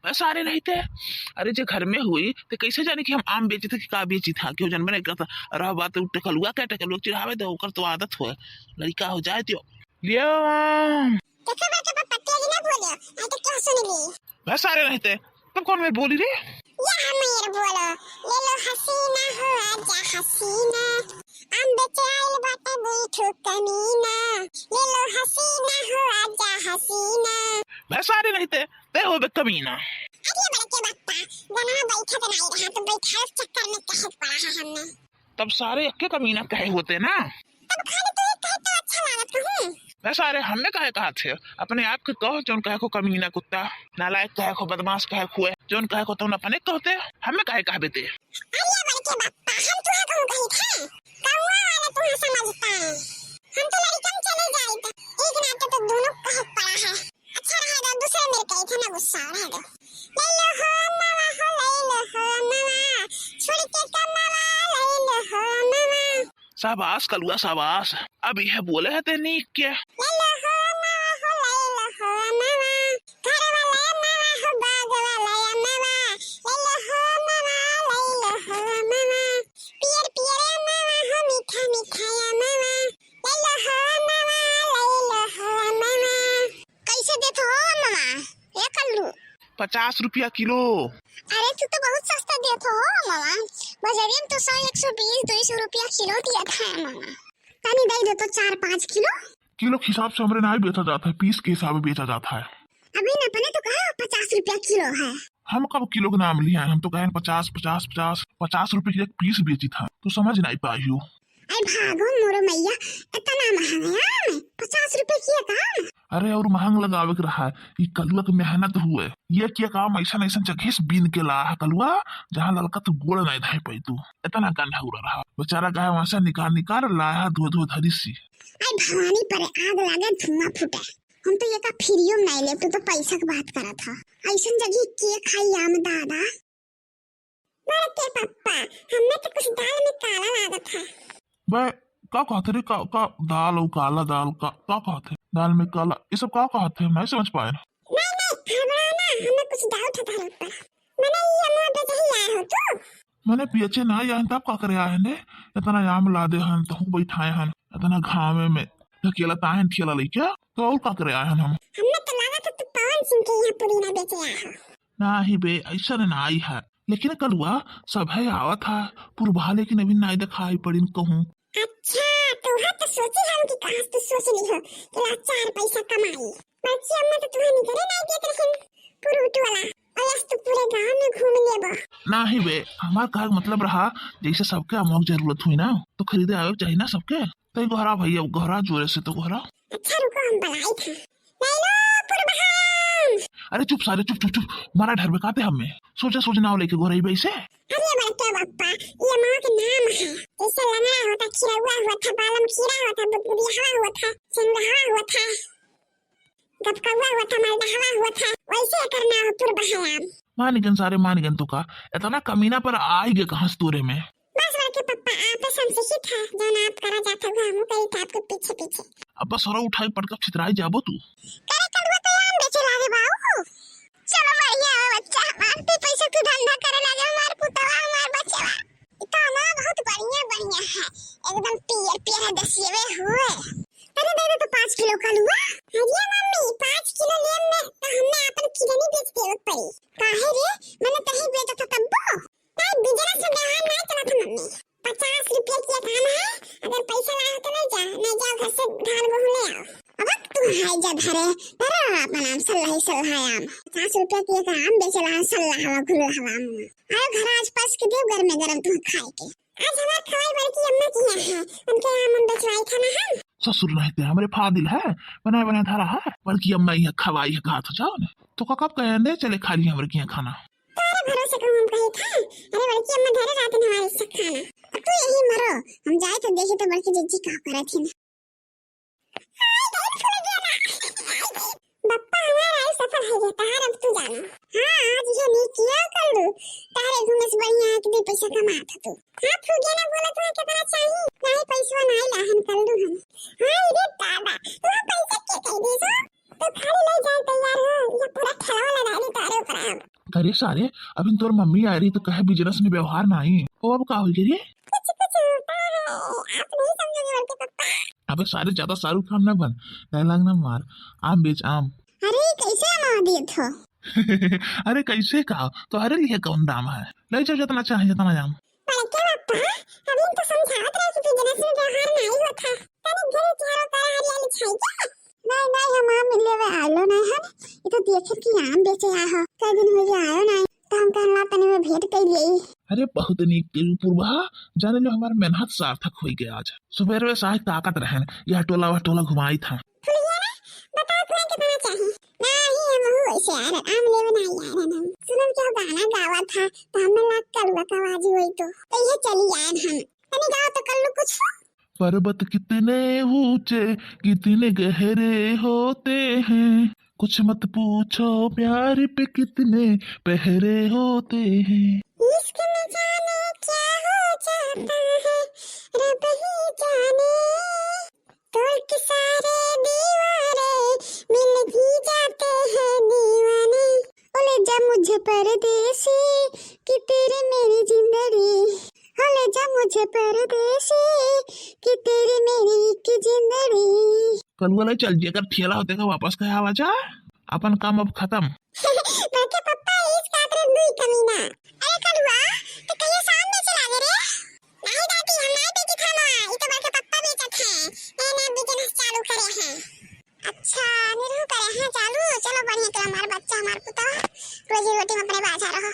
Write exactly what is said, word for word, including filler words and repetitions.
बस सारे नहीं थे। अरे, जे घर में हुई, तो कैसे जाने कि हम आम बेचित है कि का बेचित है, केहू जनबे नहीं करता। रह बात उ टकलुआ के, टकलुआ के चिढ़ावे दो, ओकर तो आदत होए, लड़का हो जाए तो। लियो आम। देखो बड़के पापा, तेज ना बोलो, नहीं तो क्या सुन ली? बस सारे नहीं थे, तुम कौन में बोली रे? या हमें बोलो, ले लो हसीना हो आजा हसीना, आम बेचे आइल बाटे दुई ठो कमीना, ले लो हसीना हो आजा हसीना। बस सारे नहीं थे, ते हो बे कमीना। अरे बड़के बप्पा, गनवा बैठत नहीं रहा तो बैठाए चक्कर में कहे पड़ा है हमने। तब सारे अक्के कमीना कहे होते ना। तब खाली तू ही कहे तो अच्छा लागत कहूँ। बस सारे हमें काहे कहत है? अपने आप के कहो, जौन कहे को कमीना कुत्ता, नालायक कहे को, बदमाश कहे को है, जौन कहे को तौन अपने कहते, हमें काहे कहबे ते? अरे बड़के बप्पा, हम तुहे कहूँ कही थे? कौआ वाला तुहे समझता है? हम तो लड़कन चले जाइत, एक नाते तो दोनों कहे पड़ा है। अच्छा रहे दो, दूसरे मेरे कही थे ना गुस्सा, रहे दो। ले लो हो अम्मा हो, ले लो हो अम्मा, छोड़ के कमावा, ले लो हो अम्मा। शाबाश कलुआ शाबाश, अब यह बोले है ते नीक के। ले लो हो अम्मा हो, ले लो हो अम्मा, घर वाला अम्मा हो, बाग वाला अम्मा, ले लो हो अम्मा, ले लो हो अम्मा, पियर पियर अम्मा हो, मीठा मीठा अम्मा, ले लो हो अम्मा, ले लो हो अम्मा। कैसे देत हो अम्मा, ए कल्लू? पचास रुपया किलो। अरे, तू तो बहुत सस्ता देत हो अम्मा, बाजारे में तो सौ, एक सौ बीस, दो सौ रुपया किलो दिया था अम्मा। तनी दे दो तो चार पाँच किलो। किलो के हिसाब से हमरे नाई बेचा जाता है, पीस के हिसाब में बेचा जाता है। अभी न अपने तो कहा पचास रुपया किलो है। हम कब किलो के नाम लिया है, हम तो कहे पचास, पचास, पचास, पचास रुपये की एक पीस बेची था, तू समझ नहीं पाई हो। अरे भागो मोरो मैया, इतना महंगा आम, पचास रुपये की एक आम। अरे और महंग लगावे के रहा है, ई कलुआ के मेहनत हुए, ये क्या काम ऐसा ऐसा जगह से बीन के ला है कलुआ, जहाँ ललका तू गोड़ नहीं धई पाई तू, इतना गंदा उड़ा रहा। बेचारा गया वहाँ से निकाल निकाल लाया, धो धो धरी सी। अरे भवानी पर आग लागे, धुआं फूटे। हम तो ये का फ्रीओ में नहीं ले, तू तो पैसा के बात करत ह। ऐसन जगह के खाई आम दादा? बड़के पप्पा, हमें तो कुछ दाल में काला लागत है। बे, का कहत रे? का, का दाल और काला दाल का, का कहत है? दाल में काला, ये सब का कहत है? नहीं समझ पाए। नहीं, नहीं, घबरा ना, हमें कुछ डाउट है तारे ऊपर। मने ये अमवा बेचे ही आए हो तू? मने बेचे ना आए हन, तब का करे आए हन रे? इतना आम लादे हन, तहु बैठाए हन, इतना घामे में ढकेलत आए हन ठेला लइके, तो और का करे आए हन हम? हमें तो लागत है तू पवन सिंह के यहाँ पुदीना बेचे आए हो। नाही बे, ऐसा ना आई है, लेकिन कलुआ सब है आवत है पुरबहा, लेकिन अभी नाई देखाई पड़िन कहूँ। अच्छा, तो वह तो सोची हम कि कहाँ से तू सोच ली हो कि ला चार पैसा कमाई। बच्ची अम्मा तो तुम्हें निकरे नहीं देत रहिन, पुरुट वाला। और आज तो पूरे गांव में घूम लेबो। नाही बे, हमार कहे के मतलब रहा, जैसे सबके अमवा के जरूरत हुई ना, तो खरीदे आवे के चाहिए ना सबके। तो गोहरा भैया, गोहरा जोरे से तो गोहरा। अच्छा रुको, हम बुलाई था। ले लो पुरबहा आम। अरे चुप सारे, चुप, चुप, चुप, मारा डर बेकाते हमें। सोचा सोच ना हो लेके गोहरा ही बे इसे। अरे बड़के बप्पा, ये अमवा के नाम है। जैसे लंगड़ा होता, खिरौआ होता, बालम खीरा होता, बुदबुदिया होता, चंदहवा होता। गपकौआ होत है, मलदहवा होत है, वैसे एकर नाव पुरबहा आम। मान गन सारे, मान गन। तो का इतना कमीना पर आई गे कहाँ से तोरे में? बस बड़के पप्पा, आप संशिक्षित है, जौन आप करा जात है, हमहू करी था आपके पीछे पीछे। अब बस हरा उठाई पटका छितराई जाबो तू। करे कलुआ तो आम बेचे लागे बाऊ। चलो बढ़िया है बच्चा, हमार पे पैसा तू धंधा करे लागे, हमार पुतवा, हमार बच्चा। ई तो अमवा बहुत बढ़िया, बढ़िया है, एकदम पियर पियर है, दसियवे हुए। अरे दे दे तो पाँच किलो कलुआ। अरे मम्मी, पाँच किलो लेम में तो हमें आपन किडनी बेच देवे के पड़ी। काहे रे, मने तही बेचत हो तब्बो? नहीं, बिजनेस में व्यवहार नहीं चलत है मम्मी। पचास रुपया के एक आम है, अगर पैसा लाए हो तो ले जा, नहीं जाओ घर से धान गेहूं ले आओ। अब तू हाय जा धरे, धरे रहो अपन आम, सल्लाही सल्लाहा आम। पचास रुपया के एक आम बेचे ला, सल्लाहवा घुलहवा आम। आओ घर आज पस के देव गरमे गरम तुम खाए के। आज हमार खवाई बड़की अम्मा की यहाँ है, उनके यहाँ हम बेचवाई खाना है। ससुर रहते हमरे फादिल है, बनाए बनाए धरा है, बड़की अम्मा यहाँ खवाई है, कहा था जाओ ने। तो का कब कहे अंडे चले खा ली हमरे के यहाँ खाना। तारे भरोसे कहूँ हम कहे था, अरे बड़की अम्मा धरे रात में हमारे से खाना। अब तू यही मरो, हम जाए तो देखे तो बड़की जिज्जी का करे थी ना। बप्पा हमारा आई सफल है गया, तहार अब तू जाना। हाँ, आज ये नहीं किया कर लू, तारे घूमे से बढ़िया है कि दो पैसा कमात है तू। हाँ, फुगे ना बोला तुम्हें कितना चाहिए, नहीं पैसा नहीं लाहन कर लू हम। हाँ, रे दादा, तू पैसा के कह दे सो? तो खाली ले जाए तैयार हो, ये पूरा ठेला लगा दे तारे ऊपर। करे सारे, अभी तोर मम्मी आ रही तो कहे बिजनेस में व्यवहार नाही। ओ, अब का हो गया रे? कुछ, कुछ होता है, आप नहीं समझोगे बड़के पप्पा। अबे सारे, ज्यादा शाहरुख खान ना बन, डायलॉग ना मार। आम बेच, आम। अरे, कैसे आम देत हो? अरे, कैसे का? तोहरे लिए कौन दाम है? ले जाओ जितना चाहे, जितना आम। बड़के पप्पा, अभी तो समझावत रहे कि बिजनेस में व्यवहार नाही होता। तनी घरे चारों तरफ हरियाली छाई क्या? नहीं, नहीं, हम आम लेवे आलो नहीं हन। ये तो देखे कि आम बेचे आ हो। कई दिन हो गया आयो नहीं, तो हम कहला तनी में भेंट कर लिए। अरे बहुत नीक करू पुरबा, जाने लो हमार मेहनत सार्थक हो गया आज। सुबह वे साथ ताकत रहन, यह टोला वह टोला घुमाई था। फुलिया ना, बताओ तुम्हें कितना चाहिए? नहीं, हम हूँ ऐसे यार, आम लेवे नहीं यार हम। सुनल के गाना गावा था, तो हमें लाग कलुआ का आवाज हुई तो, तो ये चली आए हम। तनी गाओ तो कल्लू कुछ। पर्वत कितने ऊंचे, कितने गहरे होते हैं, कुछ मत पूछो प्यार पे कितने पहरे होते हैं। इश्क में जाने क्या हो जाता है, रब ही जाने। तोड़ के सारे दीवारे, मिल भी जाते हैं दीवाने। ओ ले जा मुझे परदेसी, कि तेरी मेरी जिंदड़ी। हो ले जा मुझे परदेसी, कि तेरी मेरी एक जिंदड़ी। कलुआ ले चल, जेकर ठेला होते का वापस कहे आवा जा, अपन काम अब खत्म। बड़के पप्पा, इस कात रे दुई कमीना। अरे कलुआ, तो कहिए शाम में चला गए रे? नहीं दादी, हम नहीं बेची था माँ, ये तो बड़के पप्पा बेचत हैं, नए नए बिजनेस चालू करे हैं। अच्छा, निरहू करे हैं चालू, चलो बढ़िया, तो हमारे बच्चा, हमारे पुता, रोजी रोटी में अपने बाझा रहो।